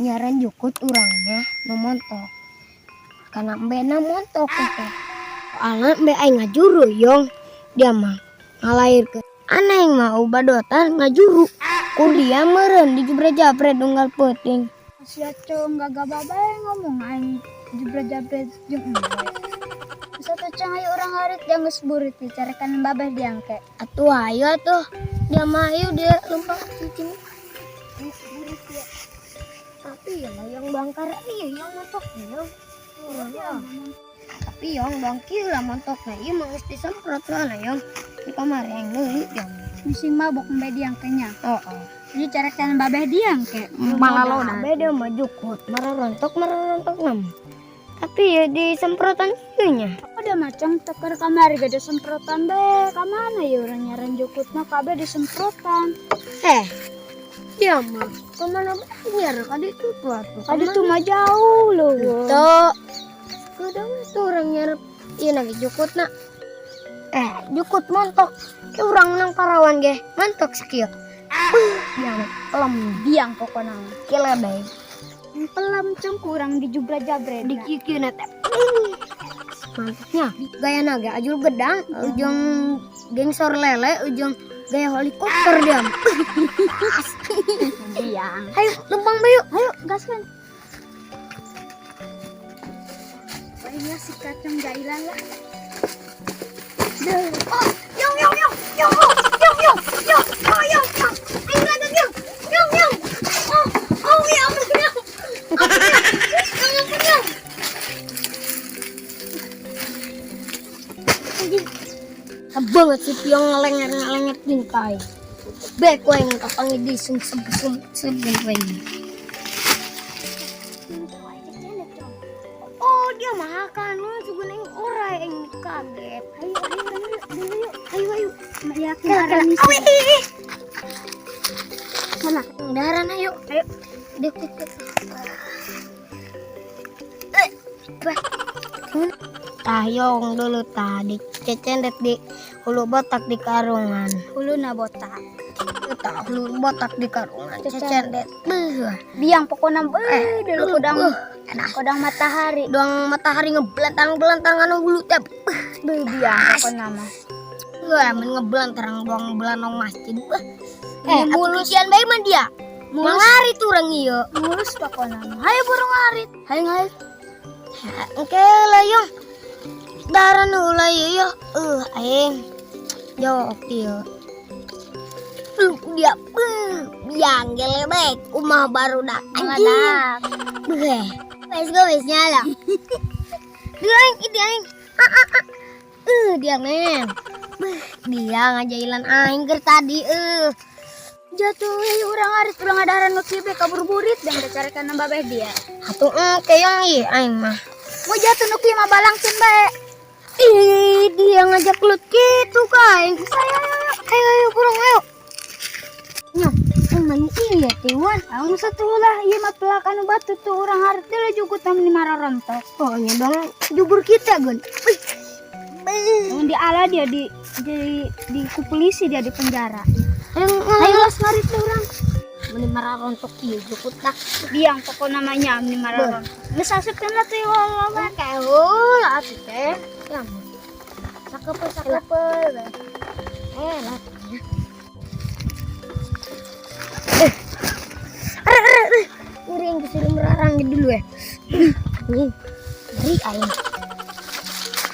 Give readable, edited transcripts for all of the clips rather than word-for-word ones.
Nyaran jukut urangnya nu montok. Karena embena montok teh. Soalna embe aing ngajuru, Yong. Dia mah ngalairkeun. Aing mah ubadotan ngajuru. Ku dia meureun dijubra-jabret unggal peuting. Sia, Cong, gagah bae ngomong aing jubra-jabret jeung embe. Satu, Cong, ayo urang ngarit, jangan geus burit dicarekan babeh diangke. Atuh ayo atuh. Dia mah ayo dia lempang cicing. Burit ya. Tapi ya yang bangkar iya yang montok ya. Iya. Tapi yang bangkir lah montokna ieu mah geus disemprot soalnya, Yang. Di kamar yang deui, Yang. Bisi mabok embe diangke nya. Oh, oh. Ini carekan babeh diangke. Malah beda mah jukut, marah rontok nam. Tapi ya disemprotan ieu nya. Udah macam teker kamari gak ada semprotan be. Kamana ya urang nyaran jukut mah kabeh disemprotan. Eh, dia mah kemana biar kadi itu tuh atuh. Tadi tuh mah jauh loh. Tuh. Kudu tuh urang nyarep ieu lagi jukut na. Eh, jukut montok. Ke urang nang parawan ge, montok sakieu. Dia mah pelem. Biang pokoknya. Keledai. Pelem, Cong, kurang dijubra jabret. Di kieu na teh. Mantapnya. Gaya naga ajul gedang, ujung gengsor lele, ujung gaya helikopter dia. Biang. Ayo, lempang bayu. Ayo gaskan. Wah, ini si kacang jailan lah. Oh, yong yong yong yong oh, yong yong yong oh yong yong. Ayo lanjut, yong yong yong. Oh oh ya ampun, yong. Ampun, yong. Yong, ampun, yong. Anjing. Banget si piong ngelenger ngelenger tingkai. Bek wae kapangi di sum sum sum sum wae. Oh, dia makan lu sugan aing ora aing kaget. Ayo ayo ayo dulu yuk. Ayo ayo. Yakin Kela kela. arang Awi. Sana. Daran ayo. Ayo. Dek dek dek. Eh, bah. Tahyong dulu tadi cecendet di hulu botak di karungan. Huluna botak. Tah hulu botak di karungan cecendet. Beuh. Biang pokoknya beuh dulu kodang Beuh, enak. Kodang matahari. Doang matahari ngebelantang-belantang anu hulu teh. Beuh. Beuh biang pokoknya mah. Wah, men ngebelantang doang belanong masjid. Beuh. Eh, Eh, mulus kian bae mah dia. Mulus. Mangari tuh urang ieu. Mulus pokoknya mah. Hayo burung ngarit. Hayo hayo. Oke lah, Yong. Daran heula ieu yo. Aing. Jok ieu. Lu dia beuh, biang gelebek umah barudak anjing. Meledak. Beuh. Wes go wes nyala. Dia aing itu aing. Ah ah ah. Dia men. Beuh, dia ngajailan aing keur tadi eh. Jatuh urang ngarit urang ngadaran nu kieu kabur burit dan dicarekan babeh dia. Atuh engke yong ih aing mah. Mau jatuh nu kieu mah balangkeun bae. Ih, dia ngajak lut gitu kan. Ayo, ayo, ayo, ayo, ayo, burung, ayo. Nyok, aing mah iya tiwan. Ang satu lah ieu mah pelak anu batu tuh urang ngarit teh jukut mah marorontok. Pokoknya dong jubur kita, Gun. Wih. Beuh. Mun di ala dia di ku polisi dia di penjara. Ayo, Ayo los ngarit teh urang. Meni mararontok ieu jukut tak. Biang pokok namanya meni mararontok. Geus asupkeun lah tuh wawa. Kayak heula atuh teh. Ya. Sakepeul sakepeul. Eh, lah. Eh. Are, are, are. Ngeri yang kesini merarang dulu ya. Nih, ngeri aing.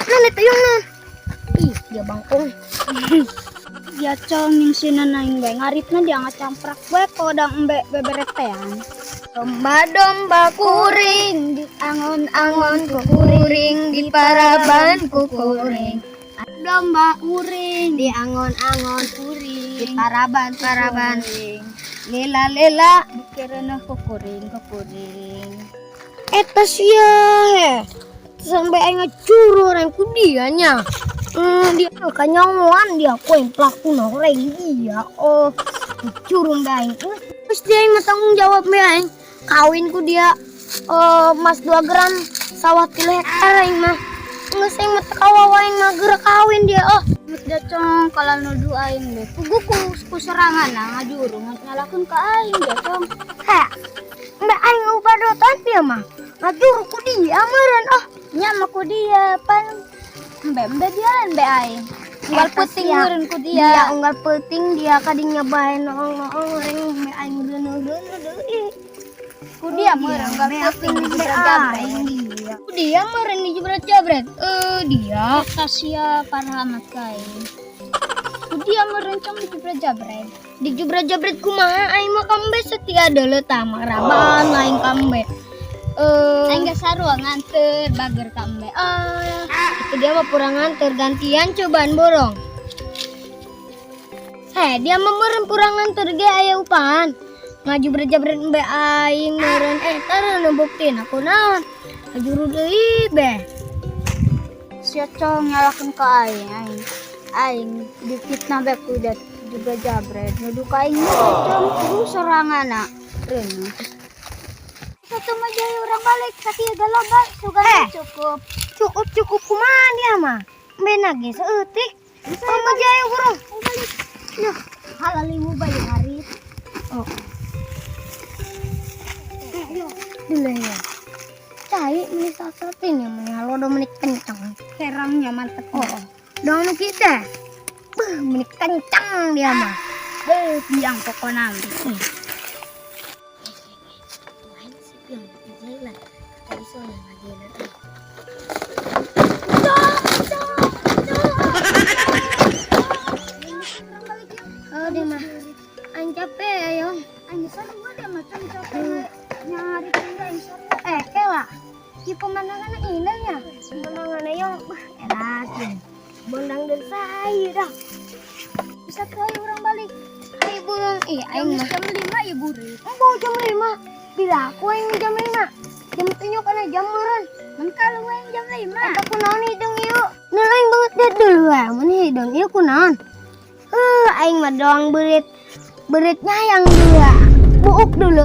Nah, itu yang nah. Ih, dia bangkong. Dia cong yang sinan aing bae ngaritna dia ngacamprak bae kodang embe beberetean. Domba-domba kuring di angon-angon kuring di paraban kukuring. Domba kuring Di angon-angon kuring di paraban-paraban. Kuring. Lela-lela. Dikirana kukuring kukuring. Eta sia he. Sampai aing ngacuru orang ku dia nya. Dia kanyawan dia ku yang pelaku na orang dia. Oh, curung aing. Terus dia yang tanggung jawab me aing. Kawin ku dia emas 2 gram sawah 3 hektar aing mah. Geus aing mah teu kawawa aing mah geura kawin dia oh. Jacong kalau nuduh aing deh. Puguh ku serangan nah ngajuru nyalahkeun ka aing, Jacong. Heh, mbak aing ubadotan dia mah. Ngajuru ku dia meureun oh. Nya mah ku dia pan embe embe dia lain embe aing. Unggal Eta peuting sia. meureun ku dia. Dia unggal peuting dia kadinya bae noong-noong reng embe aing deuneuh-deuneuh deui. Ku dia meureun unggal peuting Embe dijebret-jabret. aing dia. Ku dia meureun dijebret-jabret. Eh dia. Eta sia parah amat ka aing. Ku dia meureun, Cong, dijebret-jabret. Dijebret-jabret kumaha, aing mah kambe setia deuleu tah maraban aing kambe. Eh Aing geus sarua nganter bager ka embe. Ah, itu dia mah kurang nganter gantian cobaan borong. Eh, dia mah meureun kurang nganter ge aya upahan. Ngajebret-jabret embe aing meureun eh tara nu buktiin aku naon. Ngajuru deui be. Sia, Cong, nyalahkeun ka aing, aing. Aing difitnah be ku jebret-jabret. Nuduh ka aing mah, Cong, kudu sorangan reuneuh. Satu mah jadi urang balik sakieu ge loba sugan cukup. Cukup cukup kumaha dia mah. Embe nage saeutik. Oh, mah jaya burung. Balik. Nah, halal ibu bayi harit. Oh. Dulu ya. Cai meni sasatin ya meni halodo meni kencang. Kerangnya mantep. Oh, dong nu kita. Beuh, meni kencang dia mah. Beuh, biang pokona. Lain si piang jalan. Kata iso yang ngajeuna. Oh, dia mah. Aing capek ayo. Aing sarua dia mah, Cong, capek nyari tinggal aing sarua. Eh, kela. Ki pemandangan indahnya. Pemandangannya yang beuh, enak. Bondang dan saya dah. Bisa ke urang balik. Ayo burung, ih aing mah. Jam 5 ya burit. Empo jam 5. Bila aku aing jam 5. Jam 7 kana jam meureun. Mun kalau aing jam 5. Eta kunaon hidung ieu? Nu lain banget dia dulu ya. Mun hidung ieu kunaon? Aing mah doang berit. Beritnya yang dua. Buuk dulu.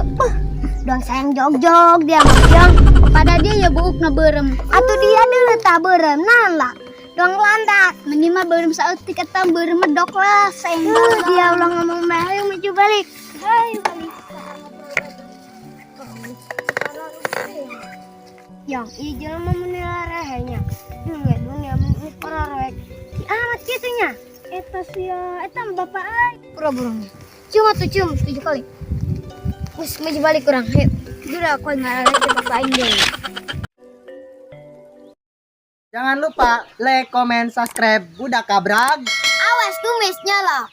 Doang sayang jog-jog dia mah yang. Pada dia ya buukna beureum. Atuh dia dulu tak beureum naon lah. Doang landak. Mending mah beureum saeutik eta beureum medok lah sayang. Dia ulah ngomong bae ayo maju balik. Hai balik. Yang ieu jelema meni larehnya. Dunia dunia meni pararoek. Ki amat kitu nya. Eta sia, eta mah bapak aing. Pura burungnya. Cium atuh cium 7 kali. Wis maju balik kurang. Ayo. Jujur aku ngararek ke bapak aing deui. Jangan lupa like, comment, subscribe Budak Kabrag. Awas kumisnya lah.